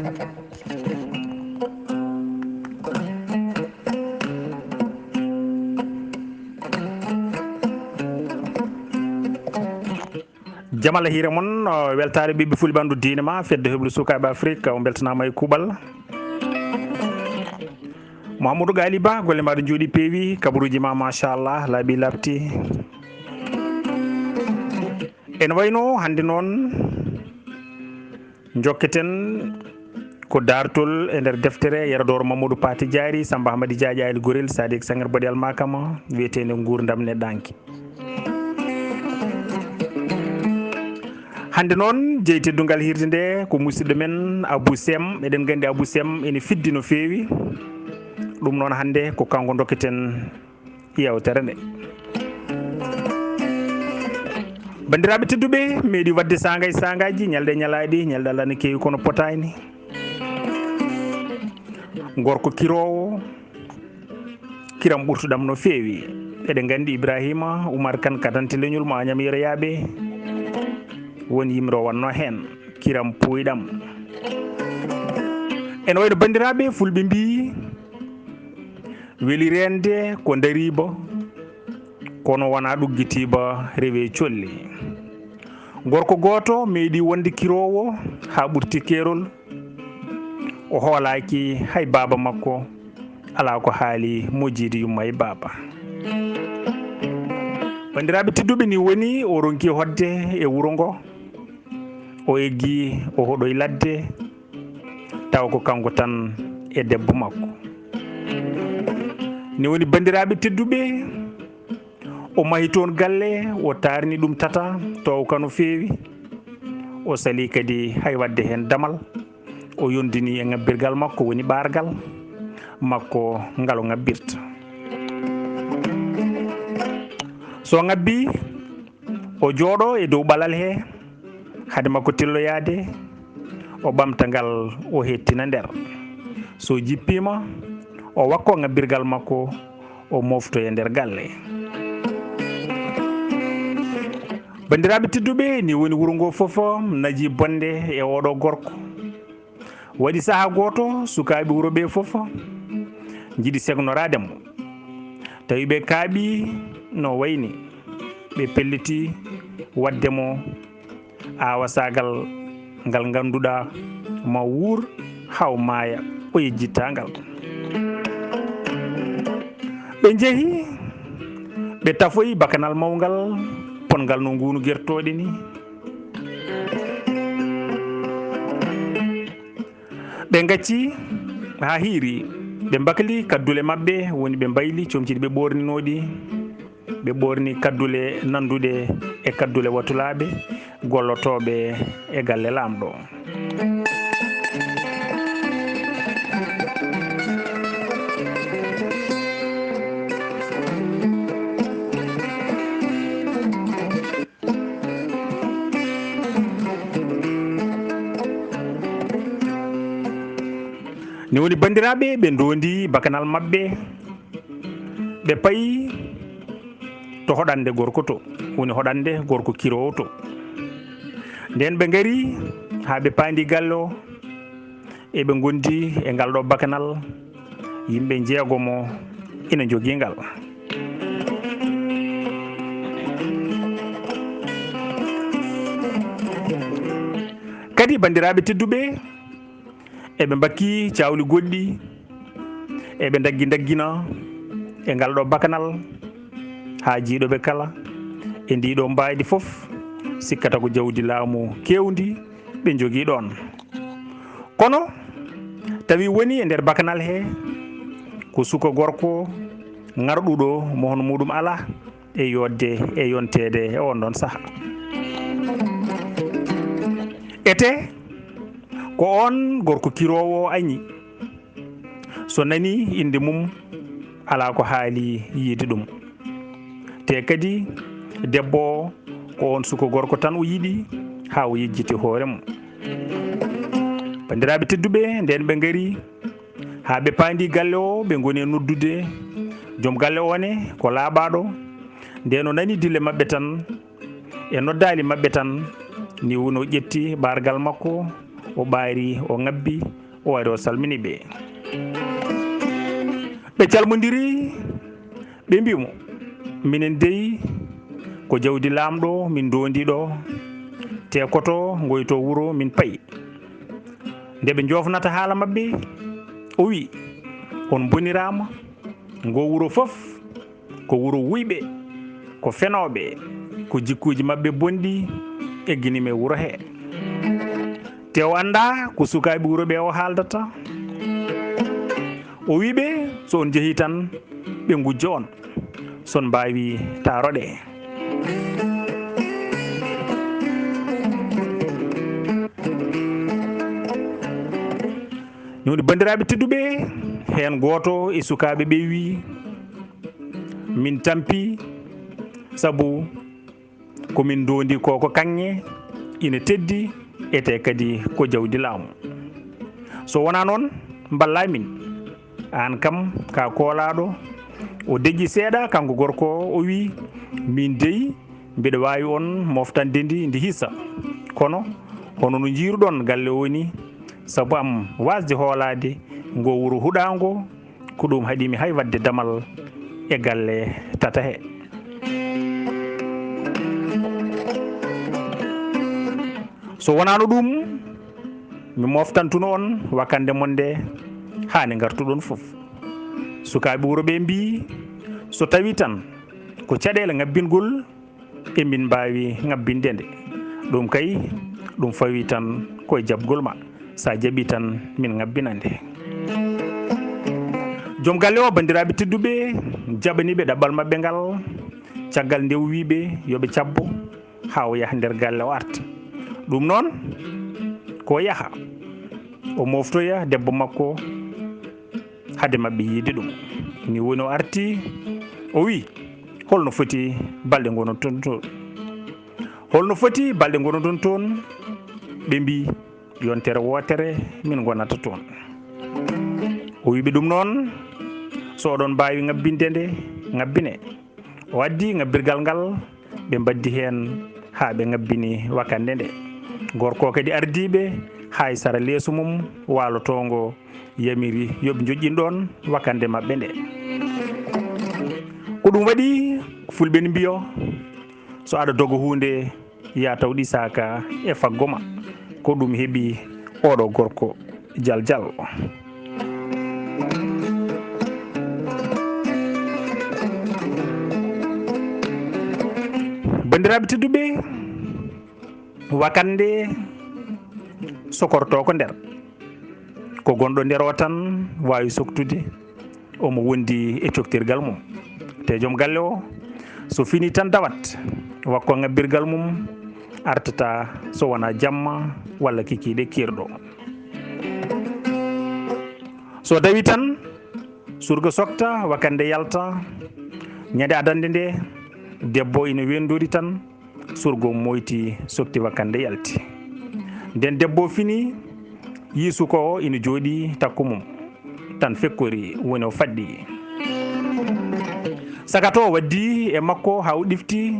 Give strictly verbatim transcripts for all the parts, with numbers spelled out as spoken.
Jamala hiire mon, o weltaare ɓiɓɓe fulɓe ɓandu diine ma, fedde heblu sukaaɓe Afrique, o beltanaama e kuuɓal. Mouhamadou Gali Ba, golle maɗa njooɗi peewi, kabaruuji ma machallah, laaɓi laaɓti. Ene wayno hannde noon, njokketen ko daartol e nder deftere Yero Doro Mamadou Paté Diary, Samba Hamadi Diadia El Gorel, Sadik Sangar Bodi Almakama, wiyeteende Nguurndam Neɗɗanke. Hannde noon, jeyi teddungal hirde nde ko musidɗo men Abou Sem. Eɗen nganndi Abou Sem ene fiddi no feewi. Ɗum noon, hannde ko kanko ndokketen yeewtere nde. Banndiraaɓe tedduɓe, meeɗi waɗde saanga e saangaaji, ñalɗe e ñalaaɗi, ñalɗi Allah ne keewi kono potaani. Gorko kiroowo, kiram ɓurtuɗam no feewi. Eɗen nganndi Ibrahima Oumar Kane, katante leñol mo Agnam Yero Yaaɓe, won yimre o wannoo heen, kiram puuyɗam. Ene wayno banndiraaɓe fulɓe mbii, weli reende ko ndariiba, kono wonaa ɗuggitiiba rewe colli. Gorko gooto meeɗi wonde kiroowo haa ɓurti keerol, o hoolaaki hay baaba makko, alaa ko haali mo jiidi yumma e baaba. Banndiraaɓe tedduɓe, ni woni o ronki hoɗde e wuro ngo, o eggi, o hoɗoyi ladde, tawa ko kanko tan e debbo makko. Ni woni banndiraaɓe tedduɓe, o mahi toon galle, o taarni ɗum tata, toowka no feewi. O salii kadi hay waɗde heen damal. O yondini e ŋabbirgal makko, woni ɓaargal makko ngal o ŋabbirta. So ŋabbi, o jooɗo e dow ɓalal he, hade makko tilloyaade, o ɓamta ngal, o hettina nder. So jippiima, o wakko ŋabbirgal makko, o moftoya nder galle. Banndiraaɓe tedduɓe, ni woni wuro ngo fof naji bonde e oɗo gorko. Waɗi sahaa gooto, sukaaɓe wuro ɓe fof njiɗi segnoraade mo. Tawi ɓe kaaɓi no wayni, ɓe pelliti waɗde mo aawasaagal ngal ngannduɗaa ma wuur haa o maaya, o yejjittaa ngal. Ɓe njehi, ɓe tafoyi bakanal mawngal, ponngal no nguunu gertooɗe ni. Ɓe ngacci haa hiiri, ɓe mbakli kaddule maɓɓe, woni ɓe mbayli comci ɗi ɓe ɓoorninoo ɗi, ɓe ɓoorni kaddule nannduɗe e kaddule watulaaɓe gollotooɓe e galle Laamɗo. Ni woni, banndiraaɓe, ɓe ndoondi bakanal maɓɓe, ɓe payi to hoɗannde gorko to, woni hoɗannde gorko kiroowo to. Ndeen ɓe ngari haa ɓe paandi galle o, eɓe ngondi e ngal ɗo bakanal, yimɓe njeegomo ina njogii ngal. Kadi, banndiraaɓe tedduɓe, eɓe mbakki caawli goɗɗi, eɓe ndaggi ndaggina e ngal ɗo bakanal, haa jiiɗo ɓe kala e ndi ɗo mbaydi fof sikkata ko jawdi laamu keewndi ɓe njogii ɗoon. Kono tawi woni e nder bakanal he ko suka gorko ŋarɗuɗo mo hono muɗum alaa e yodde e yonteede e on ɗon saha. Ete ko on gorko kiroowo añi, so nani innde mum alaa ko haali yiide ɗum. Te kadi debbo o ko on suka gorko tan o yiɗi haa o yejjiti hoore mum. Banndiraaɓe tedduɓe, ndeen ɓe ngari haa ɓe paandi galle o, ɓe ngoni e noddude joom galle o ne ko laaɓaaɗo. Ndeen o nani dille maɓɓe tan, e noddaali maɓɓe tan, ni woni o ƴetti ɓaargal makko, o ɓaari, o ŋabbi, o wari, o salmini ɓe. Ɓe calmondiri, ɓe mbi mo, "Minen dey, ko jawdi Laamɗo min ndoondi ɗo, te koto ngoyto wuro min payi." Nde ɓe njoofnata haala maɓɓe, o wi, "On mboniraama, ngo wuro fof ko wuro wuyɓe, ko fenooɓe, ko jikkuuji maɓɓe bonɗi eggini mi wuro he. Te o anndaa ko sukaaɓe wuro ɓe o haaldata." O wi ɓe, "So on njehii tan, ɓe ngujja on. So on mbaawii, taa roɗee." Ni woni, banndiraaɓe tedduɓe, heen gooto e sukaaɓe ɓe wi, "Min tampi, sabu ko min ndoondi ko, ko kaŋŋe ina teddi, ete kadi ko jawdi laamu. So wonaa noon, mballaa min. Aan kam, ka koolaaɗo." O deƴƴi seeɗa, kanko gorko o, o wi, "Min dey, mbiɗa waawi on moftande ndi, ndi hisa. Kono, hono no njiiruɗon galle o ni, sabu am waasde hoolaade ngo wuro huɗaango, ko ɗum haɗi mi hay waɗde damal e galle tata he. So wonaano ɗum, mi moftantuno on wakannde mon nde haa nde ngartuɗon fof." Sukaaɓe wuro ɓe mbii, "So tawii tan ko caɗeele ŋabbingol, emin mbaawi ŋabbinde nde. Ɗum kay, ɗum fawii tan ko e jaɓgol ma. So a jaɓii tan, min ŋabbina nde." Joom galle o, banndiraaɓe tedduɓe, jaɓani ɓe ɗaɓɓal maɓɓe ngal. Caggal nde o wii ɓe yo ɓe cabbo haa o yaha nder galle, o arta. Ɗum noon, ko o yaha, o moftoya debbo makko hade maɓɓe yiide ɗum. Ni woni o arti, o wi, "Holno foti balɗe ngonoton toon? Holno foti balɗe ngonoton toon?" Ɓe mbi, "Yontere wootere min ngonata toon." O wi ɓe, "Ɗum noon, so oɗon mbaawi ŋabbinde nde, ŋabbine." O addi ŋabbirgal ngal, ɓe mbaddi heen haa ɓe ŋabbini wakannde nde. Gorko kadi ardii ɓe haa e sara leeso mum waalotoongo, yamiri yo ɓe njoƴƴin ɗoon wakannde maɓɓe nde. Ko ɗum waɗi, fulɓe ne mbiyo, "So aɗa doga huunde, yaa taw ɗisaaka e faggo ma." Ko ɗum heɓi oɗo gorko Jal Jal. Banndiraaɓe tedduɓe, wakannde sokortoo ko nder. Ko gonɗo nder o tan waawi soktude, omo wondi e coktirgal mum. Te joom galle o, so fini tan dawat, wakko ŋabbirgal mum, artata so wonaa jamma walla kikiiɗe kiirɗo. So dawi tan, surga sokta, wakannde yalta. Ñande adannde nde, debbo ina wendori tan, surgo moyti, sokti wakannde yalti. Nden debbo fini, yii suka o ina jooɗii takko mum, tan fekkori woni o faɗɗi. Saka to o waddi e makko haa o ɗifti.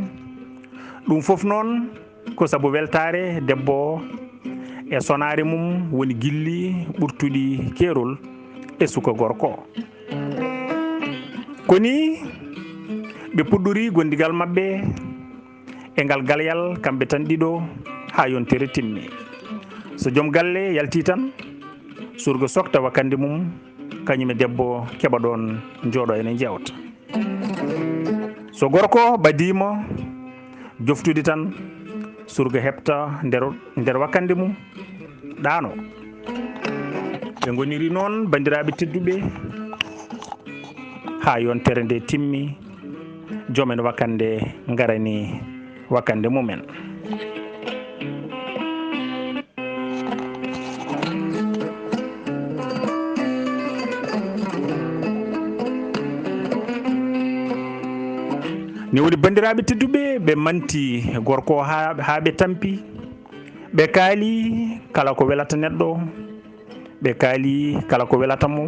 Ɗum fof noon ko sabu weltaare debbo o e sonaare mum woni gilli ɓurtuɗi keerol e suka gorko o. Ko ni ɓe puɗɗori gondigal maɓɓe e ngal galyal, kamɓe tan ɗiɗo, haa yontere timmi. So joom galle yalti tan, surga sokta wakannde mum, kañum e debbo keɓa ɗoon njooɗo ene njeewta. So gorko ɓadiima joftude tan, surga heɓta nder, nder wakannde mum, ɗaano. Ɓe ngoniri noon, banndiraaɓe tedduɓe, haa yontere nde timmi, joom en wakannde ngarani wakannde mum en. Ni woni, banndiraaɓe tedduɓe, ɓe manti gorko o haa, haa ɓe tampi. Ɓe kaali kala ko welata neɗɗo, ɓe kaali kala ko welata mo,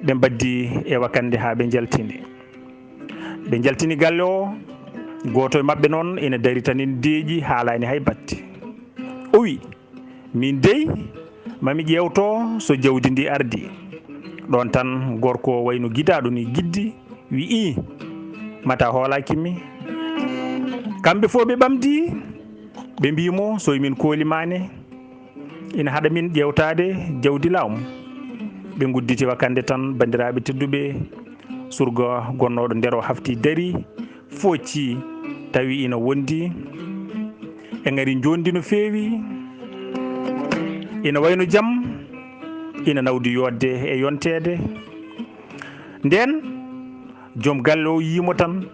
ɓe mbaddi e wakannde haa ɓe njaltini. Ɓe njaltini galle o, gooto e maɓɓe noon ina dari tan ina deeƴi, haalaani hay batte. O wi, Min dey, mami ƴeewto so jawdi ndi ardi. Ɗoon tan gorko wayno gidaaɗo ni giddi, wi'i, mata hoolaaki mi. Kamɓe fof ɓe ɓamdi, ɓe mbii mo, so min kooli maane, ina haɗa min ƴeewtaade jawdi laamu. Ɓe ngudditi wakannde tan, banndiraaɓe tedduɓe, surga gonnooɗo nder o hafti dari, fooci, tawi ina wondi, e ŋari njondi no feewi, ina wayno jam, ina nawdi yodde e yonteede. Nden, joom galle o yii mo tan,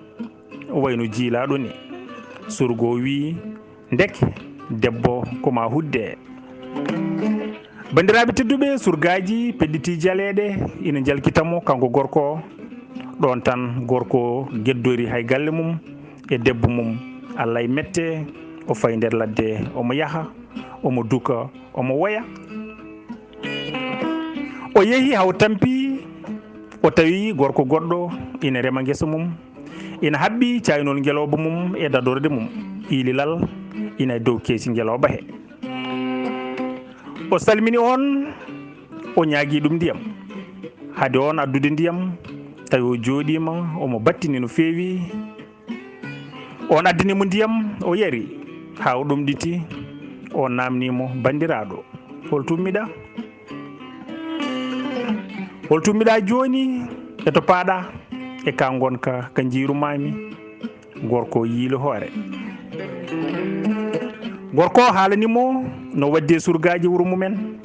o wayno jiilaaɗo ni. Surgo wii, ndeke, debbo ko ma hudde. Banndiraaɓe tedduɓe, surgaaji pedditi jaleeɗe, ina njalkita mo, kanko gorko o. Ɗoon tan, gorko o geddori hay galle mum e debbo mum. Allah e mette, o fayi nder ladde, omo yaha, omo duka, omo woya. O yehi haa o tampi, o tawi gorko goɗɗo ina rema ngesa mum, ina haɓɓi caaynol ngelooba mum e dadorde mum, iililal ina e dow keeci ngelooba he. O salmini oon, o ñaagi ɗum ndiyam. Hade oon addude ndiyam, tawi o jooɗiima, omo battini no feewi. Oon addani mo ndiyam, o yari, haa o ɗomɗiti. Oon naamni mo, banndiraaɗo, hol tummiɗaa? Hol tummiɗaa jooni? E to paaɗaa? E ka ngonka, ka njiirumaami? Gorko yiili hoore. Gorko haalani mo no waddi e surgaaji wuro mumen.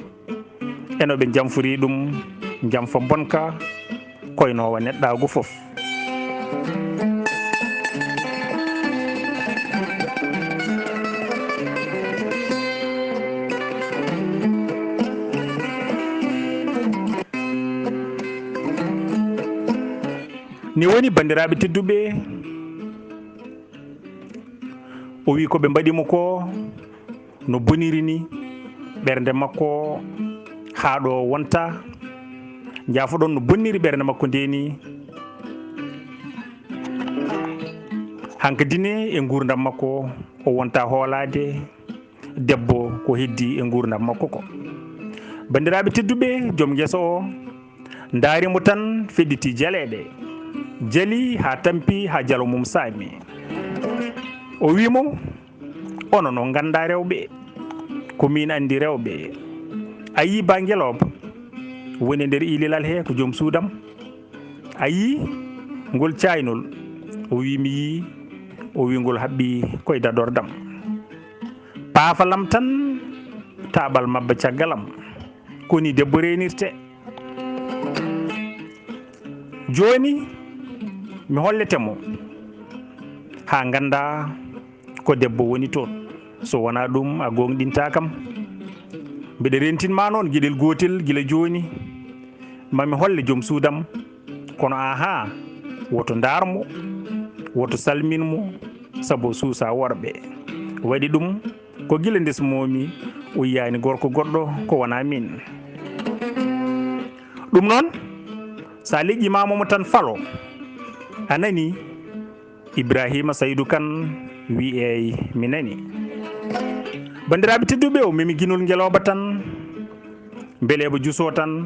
E no ɓe njamfori ɗum, njamfa mbonka, koynoowa neɗɗaagu fof. Ni woni, banndiraaɓe tedduɓe, o wi ko ɓe mbaɗi mo ko no boniri ni ɓernde makko, haa ɗo wonta. Njaafoɗon no bonniri ɓernde makko nde ni. Hankadi ne e nguurndam makko, o wonta hoolaade debbo ko heddi e nguurndam makko ko. Banndiraaɓe tedduɓe, joom ngesa o ndaari mo tan, fedditi jaleeɗe. Jali haa tampi, haa jalo mum saami. O wi mo, onon on nganndaa rewɓe, ko miin anndi rewɓe. A yii ba ngelooba woni nder iililal he, ko joom suudam. A yii ngol caaynol? O wi mi yii. O wi ngol haɓɓi koye dadordam. Paafa lam tan, taaɓal mabba caggal am. Ko ni debbo reenirte. Jooni mi hollete mo haa nganndaa ko debbo woni toon. So wonaa ɗum, a gooŋɗintaa kam. Mbeɗa reentin ma noon geɗel gootel gila jooni. Ma mi holle joom suudam. Kono ahaa, woto ndaar mo, woto salmin mo, sabu o suusaa worɓe. Waɗi ɗum ko gila ndesmoomi, o yiyaani gorko goɗɗo ko wonaa miin. Ɗum noon, so a leƴƴimaama mo tan falo. A nanii? Ibraahiima Saydu Kan wi, eey, mi nanii. Banndiraaɓe tedduɓe, o memi ginol ngelooba tan, mbeleeba jusoo tan,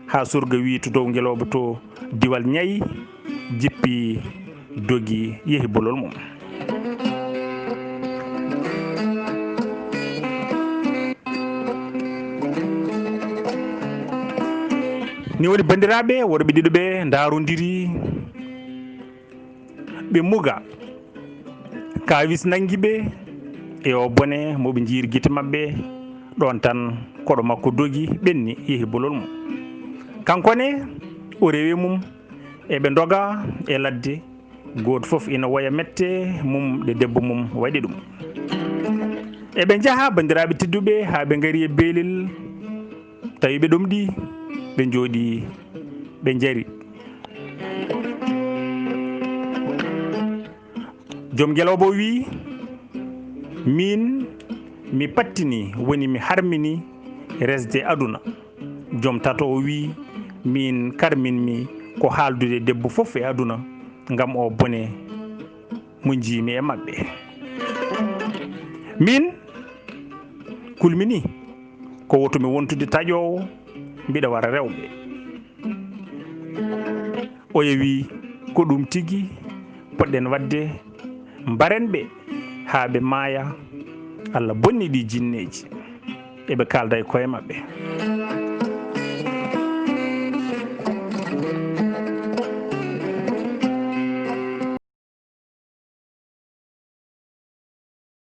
haa surga wi to dow ngelooba to, diwal ñayi, jippi, dogi, yehi bolol mum. Ni woni, banndiraaɓe, worɓe ɗiɗo ɓe ndaarondiri, ɓe muga. Kaawis nanngi ɓe e o bone mo ɓe njiiri gite maɓɓe. Ɗoon tan koɗo makko dogi, ɓenni, yehi bolol mum. Kanko ne, o rewi mum, eɓe ndoga e ladde, gooto fof ina woya mette mum ɗe debbo mum waɗi ɗum. Eɓe njaha, banndiraaɓe tedduɓe, haa ɓe ngari e beelel, tawi ɓe ɗomɗi, ɓe njooɗi, ɓe njari. Joom ngelooba o wi, miin mi pattini, woni mi harmini resde aduna. Joom tato o wi, miin karminmi ko haaldude debbo fof e aduna, ngam o bone mo njiimi e maɓɓe. Miin kulmini Ko woto mi wontude taƴoowo, mbiɗa wara rewɓe. Oya wii, ko ɗum tigi poɗɗen waɗde, mbaren ɓe haa ɓe maaya. Allah bonni ɗi jinneeji, eɓe kaalda e koye maɓɓe.